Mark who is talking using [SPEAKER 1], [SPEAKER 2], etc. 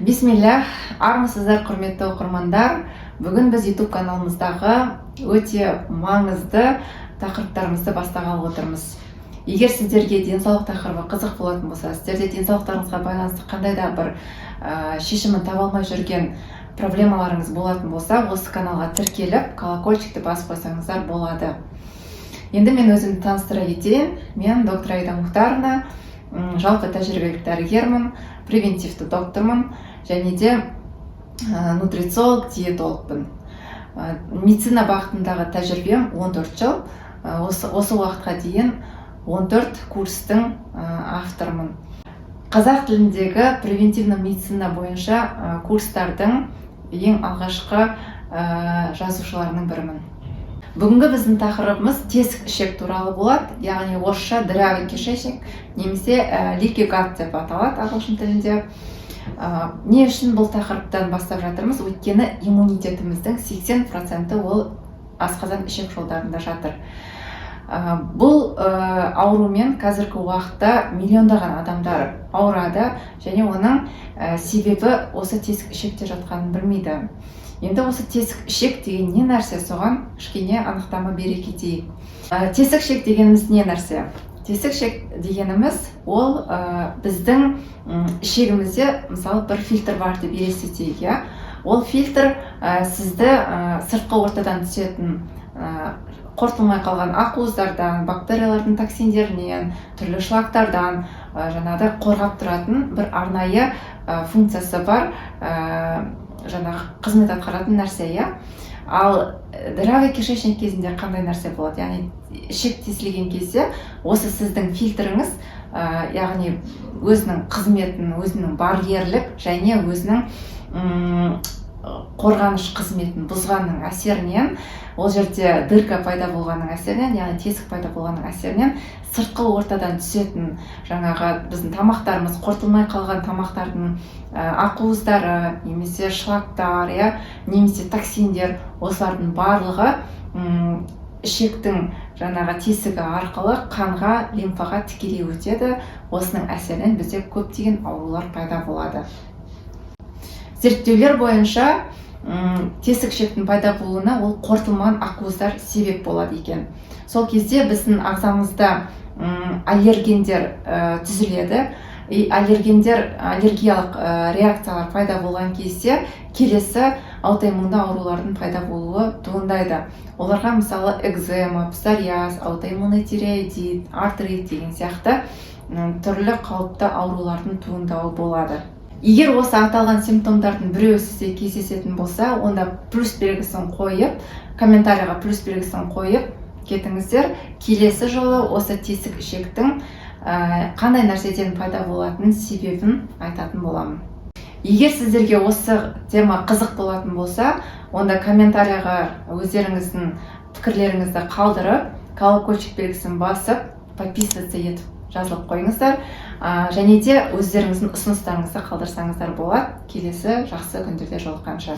[SPEAKER 1] Бисмиллах! Армысыздар, құрметті оқырмандар! Бүгін біз YouTube каналымыздағы өте маңызды тақырыптарымызды бастағалы отырмыз. Егер сіздерге денсаулық тақырыбы қызық болатын болса, сіздерде денсаулықтарыңызға байланысты қандай да бір шешімін таба алмай жүрген проблемаларыңыз болатын болса, осы каналға тіркеліп, колокольчикті басып қойсаңыздар болады. Енді мен өзімді таныстыра кетейін. Мен доктор Аида Мухтаровна, жалпы тәжірибелік дәрігермін, превентивті доктормын және де нутрициолог, диетологпын. Медицина бағытындағы тәжірибем 14 жыл. Осы уақытқа дейін 14 курстың авторымын. Қазақ тіліндегі превентивный медицина бойынша курстардың ең алғашқы жазушыларының бірімін. Бүгінгі біздің тақырыбымыз тесік ішек туралы болады, яғни орысша дырявый кишечник немесе leaky gut деп аталады ағылшын тілінде. Не үшін бұл тақырыптан бастап жатырмыз? Өйткені иммунитетіміздің 80%-і ол асқазан ішек жолдарында жатыр. Бұл аурумен қазіргі уақытта миллиондаған адамдар ауырады және оның себебі осы тесік ішекте жатқанын білмейді. Енді осы тесік ішек деген не нәрсе, соған кішкене анықтама бере кетейік. Тесік ішек дегеніміз не нәрсе? Тесік ішек дегеніміз ол біздің ішегімізде, мысалы, бір фильтр бар деп елестетейік, иә. Ол фильтр сізді сыртқы ортадан түсетін қорытылмай қалған ақуыздардан, бактериялардың токсиндерінен, түрлі шлактардан жаңағыдай қорғап тұратын бір арнайы функциясы бар, жаңағы қызмет атқаратын нәрсе, иә. Ал дырявый кишечник кезінде қандай нәрсе болады? Яғни ішек тесілген кезде осы сіздің фильтріңіз, яғни өзінің қызметін, өзінің барьерлік және өзінің қорғаныш қызметін бұзғанның әсерінен, ол жерде дырка пайда болғанның әсерінен, яғни тесік пайда болғанның әсерінен сыртқы ортадан түсетін жаңағы біздің тамақтарымыз, қорытылмай қалған тамақтардың ақуыздары немесе шлактар, иә, немесе токсиндер, осылардың барлығы ішектің жаңағы тесігі арқылы қанға, лимфаға тікелей өтеді. Осының әсерінен бізде көптеген аурулар пайда болады. Зерттеулер бойынша тесік ішектің пайда болуына ол қорытылмаған ақуыздар себеп болады екен. Сол кезде біздің ағзамызда аллергендер түзіледі, и аллергендер, аллергиялық реакциялар пайда болған кезде келесі аутоиммунды аурулардың пайда болуы туындайды. Оларға, мысалы, экзема, псориаз, аутоиммунный тиреоидит, артрит деген сияқты түрлі қауіпті аурулардың туындауы болады. Егер осы аталған симптомдардың біреуі сізде кездесетін болса, онда плюс белгісін қойып, комментарийға плюс белгісін қойып кетіңіздер. Келесі жолы осы тесік ішектің қандай нәрседен пайда болатынын, себебін айтатын боламын. Егер сіздерге осы тема қызық болатын болса, онда комментарийға өздеріңіздің пікірлеріңізді қалдырып, колокольчик белгісін басып, подписываться етіп, жазылып қойыңыздар. Және де өздеріңіздің ұсыныстарыңызды қалдырсаңыздар болады. Келесі жақсы күндерде жолыққанша!